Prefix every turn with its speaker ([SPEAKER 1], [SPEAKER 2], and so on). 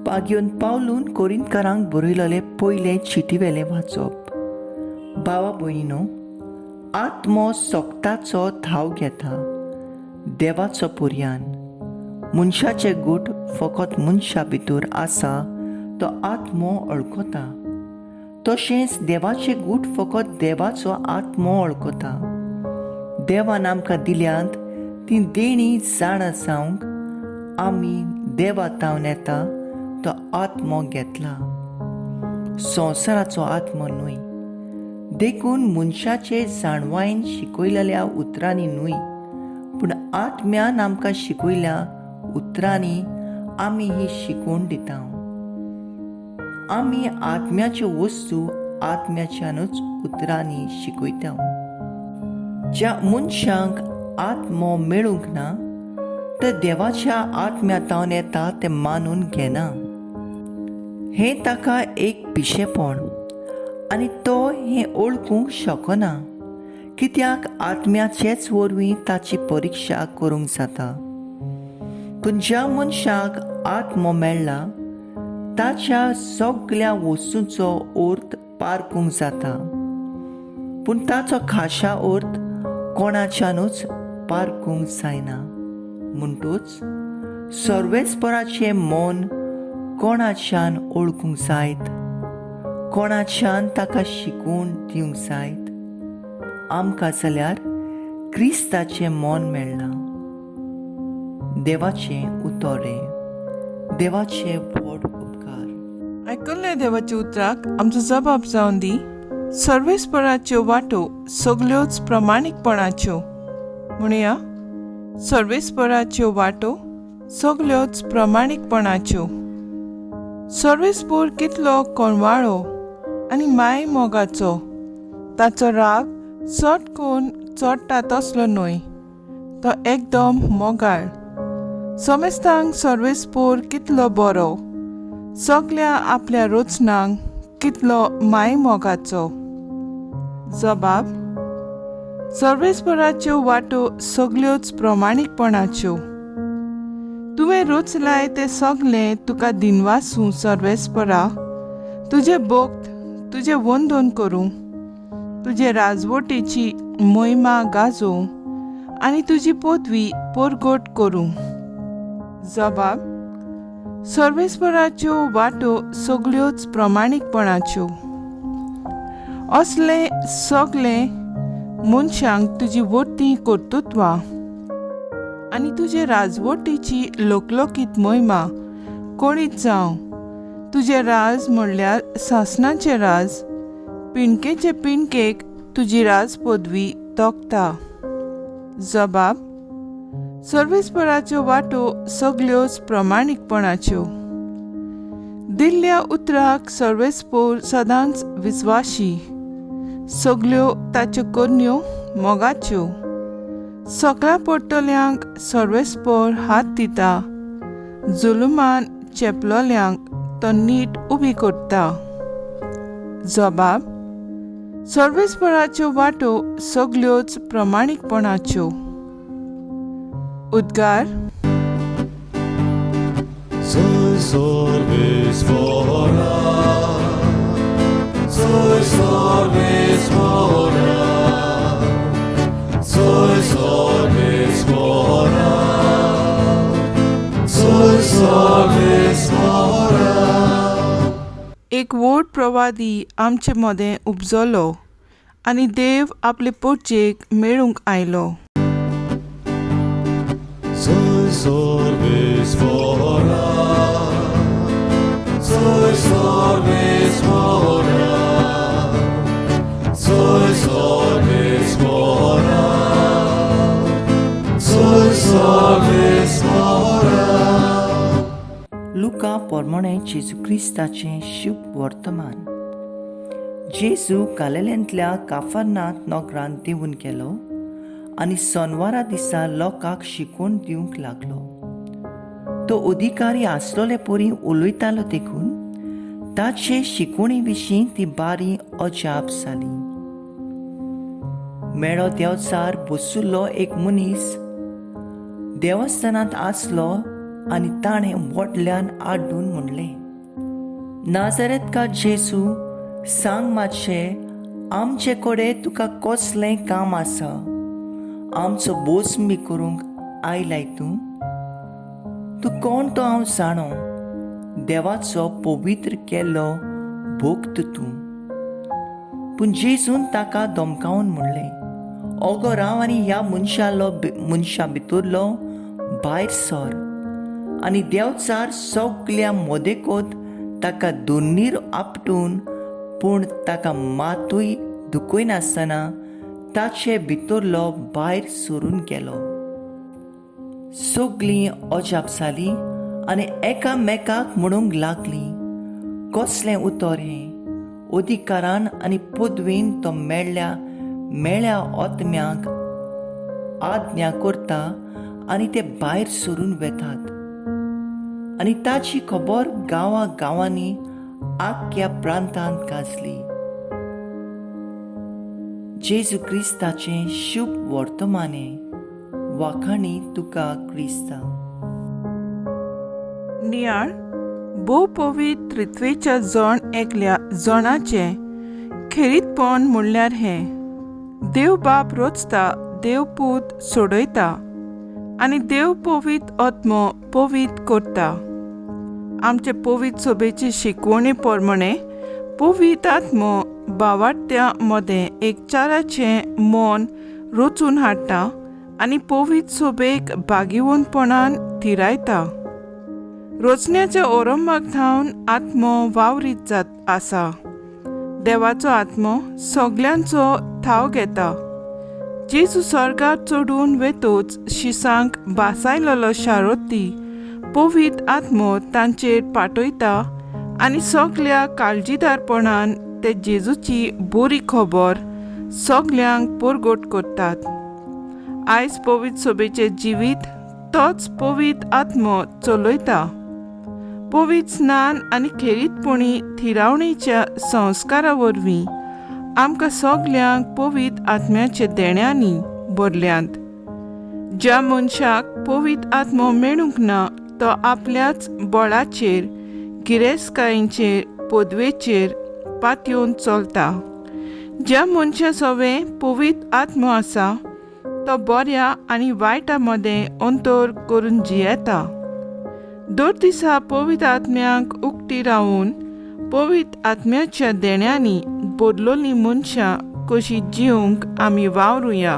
[SPEAKER 1] पागयोन पावलून कोरिंतकारांक बरयलेलें पयलें चिटीवेलें वाचप. भावा भयणीनो, आत्मो सोगताचो थाव घेता देवाचो पर्यान. मनशाचें गूट फकत मनशा भितर आसा तो आत्मो वळखता, तशेंच देवाचें गूट फकत देवाचो आत्मो वळखता. देवान आमकां दिल्यांत ती देणी जाणा जावंक आमी देवा तावन येता तो आत्मो घेतला, संवसाराचो आत्मो न्हय. देखून मनशाचे जाणवायेन शिकयलेल्या उतरांनी न्हय, पूण आत्म्यान आमकां शिकयल्या उतरांनी आमी ही शिकवण दिता. आमी आत्म्याच्यो वस्तू आत्म्याच्यानूच उतरांनी शिकयता. ज्या मनशांक आत्मो मेळूंक ना ते देवाच्या आत्म्या तावन येता तें मानून घेना. हें ताका एक पिशेपण आनी तो हें वळखूंक शकना, कित्याक आत्म्याचेच वरवीं ताची परिक्षा करूंक जाता. पूण ज्या मनशाक आत्मो मेळ्ळा ताच्या सगल्या वस्तूंचो अर्थ पारखूंक जाता, पूण ताचो खाशा अर्थ कोणाच्यानूच पारखूंक जायना. म्हणटूच सर्वेस्पराचें मन कोणाच्यान वळखूंक जायत, कोणाच्यान ताका शिकवण दिवंक जायत? आमकां जाल्यार क्रिस्ताचें मन मेळ्ळां. देवाचें उतर हें. देवाचे व्हड उपकार.
[SPEAKER 2] आयकल्ल्या देवाच्या उतराक आमचो जबाब जावन दी. सर्वेस्पराच्यो वाटो सगल्योच प्रमाणीकपणाच्यो. म्हणया, सर्वेस्पराच्यो वाटो सगल्योच प्रमाणीकपणाच्यो. सर्वेस्पोर कितलो कोणवाळो आनी माय मोगाचो, ताचो राग चड कोन चडटा तसलो न्हय, तो एकदम मोगाळ. समेस्तांक सर्वेस्पोर कितलो बरो, सगल्या आपल्या रचनांक कितलो माय मोगाचो. जबाब, सर्वेस्पराच्यो वाटो सगल्योच प्रमाणीकपणाच्यो. तुवें रचलाय तें सगलें तुका दिनवासूं सर्वेस्परा. तुजें भक्त तुजें वंदन करूं, तुजे राजवटीची मोहिमा गाजोवं आनी तुजी पदवी परगट करूं. जबाब, सर्वेस्पराच्यो वाटो सगल्योच प्रमाणीकपणाच्यो. असले सगले मनशांक तुजी वरती कर्तृत्वां आनी तुजे राजवटीची लोकलोकीत मोहिमा कोणीत जावं. तुजें राज म्हणल्यार सासणाचें राज, पिणकेचे पिणकेक तुजी राज पदवी तोखता. जबाब, सर्वेस्पराच्यो वाटो सगल्योच प्रमाणीकपणाच्यो. दिल्ल्या उतराक सर्वेस्पोर सदांच विस्वाशी, सगल्यो ताच्यो करण्यो मोगाच्यो. सगळ्या पडटल्यांक सर्वेस्पोर हात दिता, जुलुमान चेपलोल्यांक तो नीट उबी करता. जबाब, सर्वेस्पराच्यो वाटो सगल्योच प्रमाणीकपणाच्यो. उद्गार.
[SPEAKER 3] Soy सर्वेस्पोरा, soy सर्वेस्पोरा, soy सर्वेस्पोरा, soy सर्वेस्पोरा.
[SPEAKER 2] एक व्हड प्रवादी आमचे मदें उपजलो आनी देव आपले पोटजेक मेळूंक आयलो.
[SPEAKER 3] Soy सर्वेस्पोरा, soy सर्वेस्पोरा, soy सर्वेस्पोरा, soy सर्वेस्पोरा.
[SPEAKER 1] लुका पोरमोणे जेजू क्रिस्ताचें शुभ वर्तमान. जेजू गालिलेंतल्या काफरनाथ नगरांत देंवून गेलो आनी सोनवारा दिसा लोकांक शिकवण दिवंक लागलो. तो अधिकारी आसलोले परी उलयतालो, देखून ताचे शिकवणी विशीं ती बारी अजाप जाली. मेळो देवचार बसुल्लो एक मनीस देवस्थानांत आसलो. आनी ताणें व्हडल्यान आड्डून म्हणलें, नाजरेतका जेजू, सांग मातशें, आमचे कडेन तुका कसलें काम आसा? आमचो बोसमी करूंक आयलाय तूं? तूं कोण तो हांव जाणो, देवाचो पवित्र केल्लो भक्त तूं. पूण जेजून ताका धमकावन म्हणलें, ओगो राव आनी ह्या मनशालो मनशा भितरलो भायर सर. आनी देंवचार सगल्या मोदेकोत ताका दोनीर आपटून पूण ताका मातूय दुखयनासतना ताचे भितरलो भायर सरून गेलो. सगलीं अजाप जालीं आनी एकामेकाक म्हणूंक लागलीं, कसलें उतर हें? अधिकारान आनी पदवीन तो मेळ्ळ्या मेळ्या आत्म्यांक आज्ञा करता आनी ते भायर सरून वेतात. आनी ताची खबर गांवा गांवांनी आख्ख्या प्रांतांत गाजली. जेजू क्रिस्ताचें शुभ वर्तमाने. वाखाणी तुका क्रिस्ता.
[SPEAKER 2] नियाळ भोव पवित्र त्रित्वेच्या जण एकल्या जणाचें खेरीतपण म्हणल्यार हें, देव बाप रोचता, देव पूत सोडयता आनी देव पवित्र आत्मो पवित्र करता. आमचे पवित्र सोबेचे शिकवणी प्रमाणे पवित्र आत्मो भावार्थ्या मदें एकचाराचें मन रचून हाडटा आनी पवित्र सोबेक भागिवंतपणान थिरायता. रोचण्याच्या ओरंबाक थावन आत्मो वावरीत जात आसा. देवाचो आत्मो सगल्यांचो थाव घेता. जेजू स्वर्गार चडून वेतोच शिसांक बासायलेलो शारोती पवित्र आत्मो तांचेर पाठयता आनी सगल्या काळजीदारपणान ते जेजूची बरी खबर सगल्यांक परगट करतात. आयज पवित्र सोबेचें जिवीत तोच पवित्र आत्मो चलयता. पवित्र स्नान आनी खेरीतपणी थिरावणेच्या संस्कारा वरवीं आमकां सगल्यांक पवित्र आत्म्याच्या देण्यांनी भरल्यांत. ज्या मनशाक पवित्र आत्मो मेळूंक ना तो आपल्याच बळाचेर, गिरेस्तकायेचेर, पदवेचेर पातयेवन चलता. ज्या मनशा सवें पवित्र आत्मो आसा तो बऱ्या आनी वायटा मदें अंतर करून जियेता. दर दिसा पवित्र आत्म्याक उक्ती रावून पवित्र आत्म्याच्या देण्यांनी बदलोलीं मनशां कशी जिवंक आमी वावरुया.